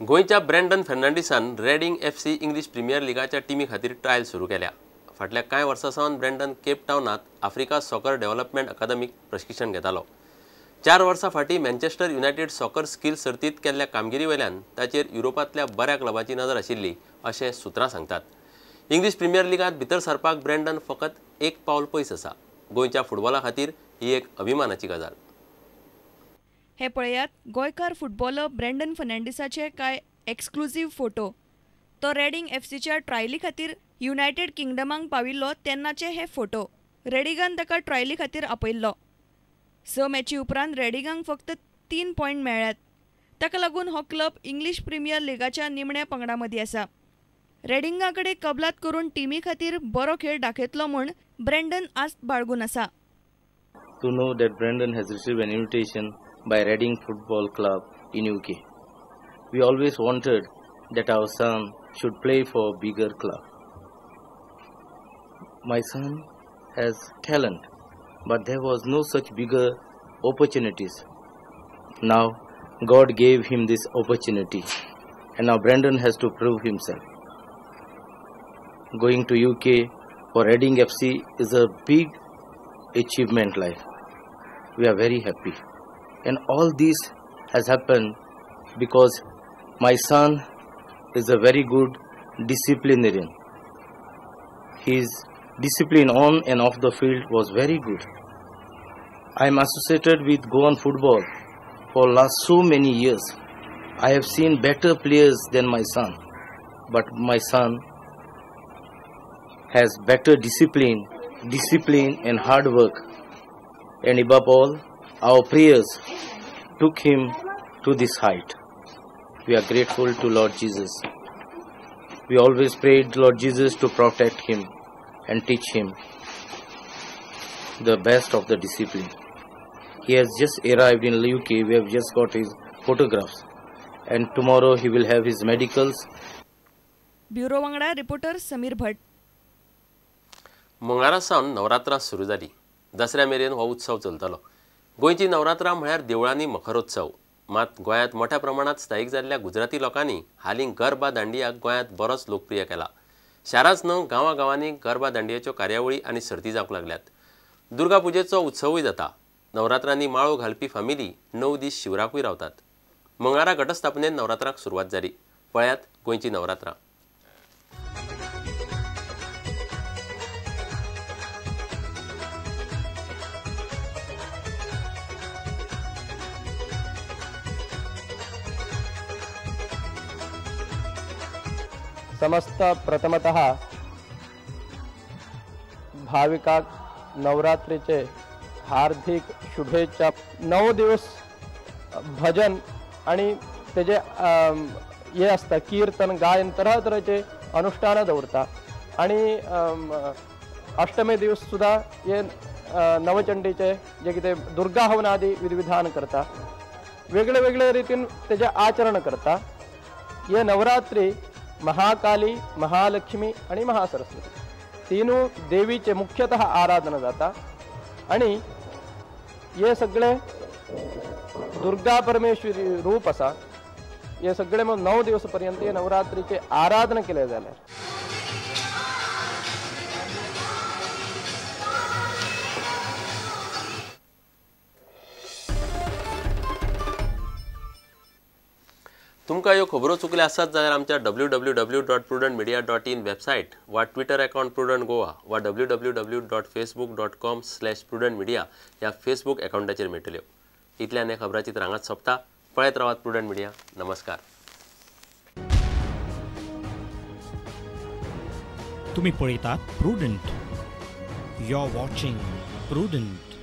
गोंयच्या ब्रँडन फर्नांडीसान Reading FC English premier लिगाच्या टिमी खातीर ट्रायल सुरू केल्या. फाटल्या कांय वर्सां सावन ब्रँडन केप टावनांत आफ्रिका सॉकर डेव्हलपमेंट अकादमीक प्रशिक्षण घेतालो. 4 वर्सां फाटीं मँचेस्टर युनायटेड सॉकर स्किल सर्तींत केल्ल्या कामगिरी वयल्यान ताचेर युरोपांतल्या बऱ्या क्लबाची नदर आशिल्ली अशें सुत्रां सांगतात. इंग्लीश प्रिमियर लिगांत भितर सरपाक ब्रँडन फकत एक पावल पयस आसा. गोंयच्या फुटबॉला खातीर ही एक अभिमानाची गजाल. हे पळयात गोंयकार फुटबॉलर ब्रँडन फर्नांडीसाचे कांय एक्सक्लुझीव फोटो. तो रेडिंग एफसीच्या ट्रायली खातीर युनायटेड किंगडमाक पाविल्लो तेन्नाचे हे फोटो. रेडिंगान ताका ट्रायली खातीर आपयल्लो. 6 मॅची उपरांत रेडिंगाक फक्त 3 पॉयंट मेळ्ळ्यात. ताका लागून हो क्लब इंग्लीश प्रिमियर लिगाच्या निमण्या पंगडा मदीं आसा. रेडिंगा कडेन कबलात करून टिमी खातीर बरो खेळ दाखयतलो म्हूण ब्रँडन आज बाळगून आसा. To know that Brandon has received an invitation by Reading Football Club in UK. We always wanted that our son should play for a bigger club. My son has talent, but there was no such bigger opportunities. Now God gave him this opportunity, and now Brandon has to prove himself. Going to UK for Reading FC is a big achievement life. We are very happy. And all this has happened because my son is a very good disciplinarian. His discipline on and off the field was very good. I am associated with Goan football for last so many years. I have seen better players than my son, but my son has better discipline and hard work, and above all, our prayers took him to this height. We are grateful to Lord Jesus. We always prayed Lord Jesus to protect him and teach him the best of the discipline. He has just arrived in UK. We have just got his photographs, and tomorrow he will have his medicals. Bureau वांगडा reporter Sameer भट. मंगळारा सावन नवरात्रां सुरू जाली. दसऱ्या मेरेन हो उत्सव चलतलो. गोंयची नवरात्रां म्हळ्यार देवळांनी मखरोत्सव. मात गोंयांत मोठ्या प्रमाणांत स्थायीक जाल्ल्या गुजराती लोकांनी हालीं गरबा दांडियाक गोंयांत बरोच लोकप्रिय केला. शारांच न्हू गांवागांवांनी गरबा दांडियाच्यो कार्यावळी आनी सर्ती जावंक लागल्यात. दुर्गा पुजेचो उत्सवूय जाता. नवरात्रांनी माळो घालपी फामिली 9 दीस शिवराकूय रावतात. मंगळारा घटस्थापनेन नवरात्रांक सुरवात जाली. पळयात गोंयची नवरात्रां. समस्त प्रथमतः भाविकाक नवरात्रीचे हार्दिक शुभेच्छा. 9 दिवस भजन आणि तेजे हे आसता कीर्तन गायन तऱ्हा तऱ्हेचे अनुष्ठान दवरता आणि अष्टमी दिवस सुद्धा हे नवचंडीचे जे कितें दुर्गा हवन आदी विधिविधान करता. वेगळे वेगळे रितीन तेजे आचरण करता. हे नवरात्री महाकाली, महालक्ष्मी आणि महासरस्वती तीनू देवीचे मुख्यतः आराधना जाता आणि हे सगळे दुर्गा परमेश्वरी रूप आसा. हे सगळे मग 9 दिवस पर्यंत हे नवरात्रीचे आराधना केले जाल्यार तुमकां ह्यो खबरो चुकल्यो आसत जाल्यार आमच्या www.prudentmedia.in website वा ट्विटर अकाउंट प्रुडंट गोवा वा www.facebook.com/prudentmedia ह्या फेसबूक अकाउंटाचेर मेळटल्यो. इतल्यान हे खबराची रांगात सोंपता. पळयत रावात प्रुडंट मिडिया. नमस्कार. तुमी पळयतात Prudent. You are watching Prudent.